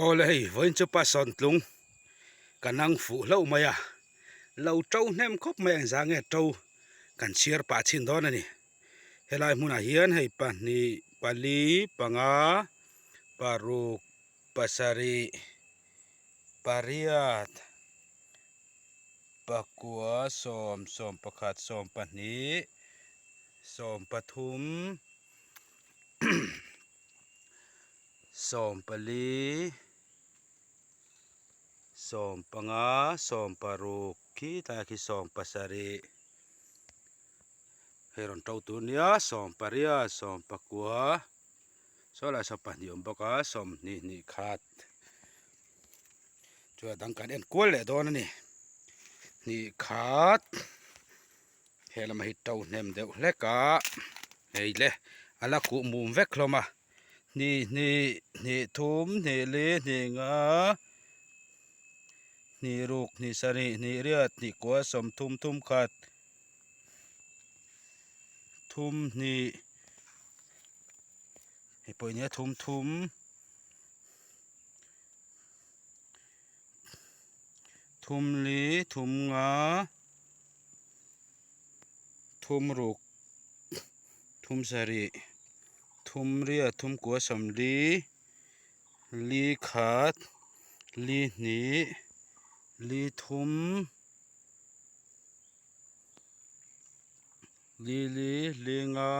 Aw le hei vawiin chu pa sawntlung ka nang fuh hlauh mai a, lo to hnem khawp mai a engzah nge to kan chhiar pah chhin dawn a ni. Helai hmunah hian hei pahnih pali panga paruk pasarih pariat pakua sawm sawm pakhat sawm pahnih sawm pathum Sawmpali, sawmpanga, sawmparuk khi tlaiah khi sawmpasarih hei rawn to tur nia sawmpariat sawmpakua saw lai saw pahnih a awm bawk a sawmhnih hnih khat chuan a dang kan en kual leh dawn a ni hnih khat. He lamah hi to hnem deuh hlek a hei le a la kuh mum vek hlawm a hnih hnih hnih thum hnih li hnih nga hnih ruk hnih sarih hnih riat hnih kua sawm thum thum khat thum hnih hei pawh nia thum thum. Thum li thum nga thum ruk thum sarih thum riat thum kua sawmli li khat li hnih li thum li li li nga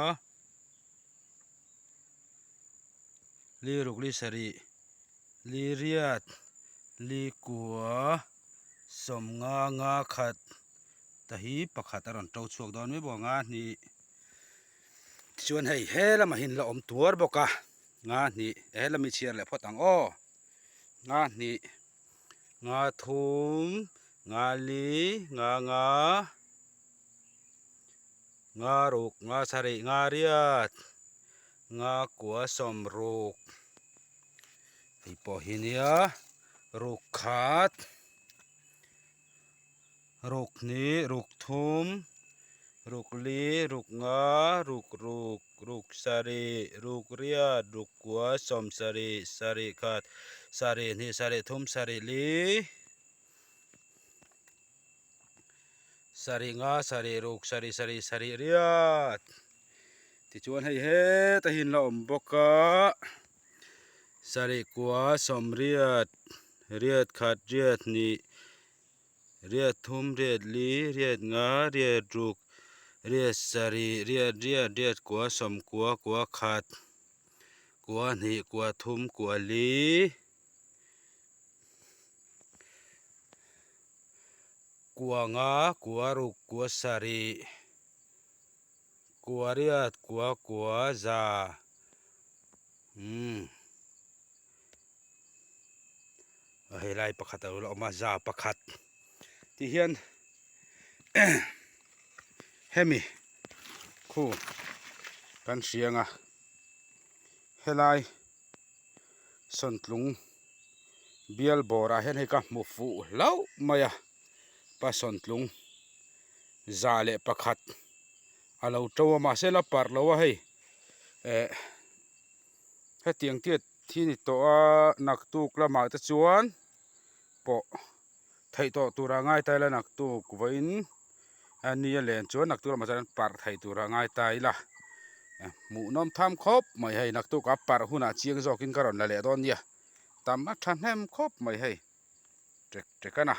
li ruk li sarih. Li riat, li kua, sawmnga nga khat ta hi pakhat a rawn to chhuak dawn mai bawk a nga hnih tichuan hei he lamah hian la awm tuar bawk a nga hnih he lami chhiar leh phawt ang aw nga hnih nga thum nga li nga nga nga ruk nga sarih nga riat nga kua sawm ruk. Hei pawh hi nia ruk khat ruk hnih ruk thum ruk li ruk nga ruk ruk ruk sarih ruk riat ruk kua sawm sarih sarih khat sarih hnih sarih thum sarih li sarih nga sarih ruk sarih sarih sarih riat tichuan hei hetah hian la awm bawk a sarih kua sawmriat riat khat riat hnih riat thum riat li riat nga riat ruk riat sarih riat riat riat kua sawmkua kua khat kua hnih kua thum kua li. Kua nga kua ruk kua sarih kua riat kua kua za umm a helai pakhat a lo la awm a za pakhat tih hian hemi khu kan hria ang a helai sawntlung bial bawrah hian hei ka hmu fuh hlauh mai a pa sawntlung za leh pakhat a lo to a mahse la parh lo a hei eh hetiang tiat hi ni tawh a naktuk lamah te chuan pawh theih tawh tura ngai ta ila naktuk vawiin a nia len chuan naktuk lamah chuan parh theih tura ngai ta ila hmuhnawm tham khawp mai hei naktuk a parh hunah chiang zawkin ka rawn la leh dawn nia tam a thahnem khawp mai hei tek tek a na.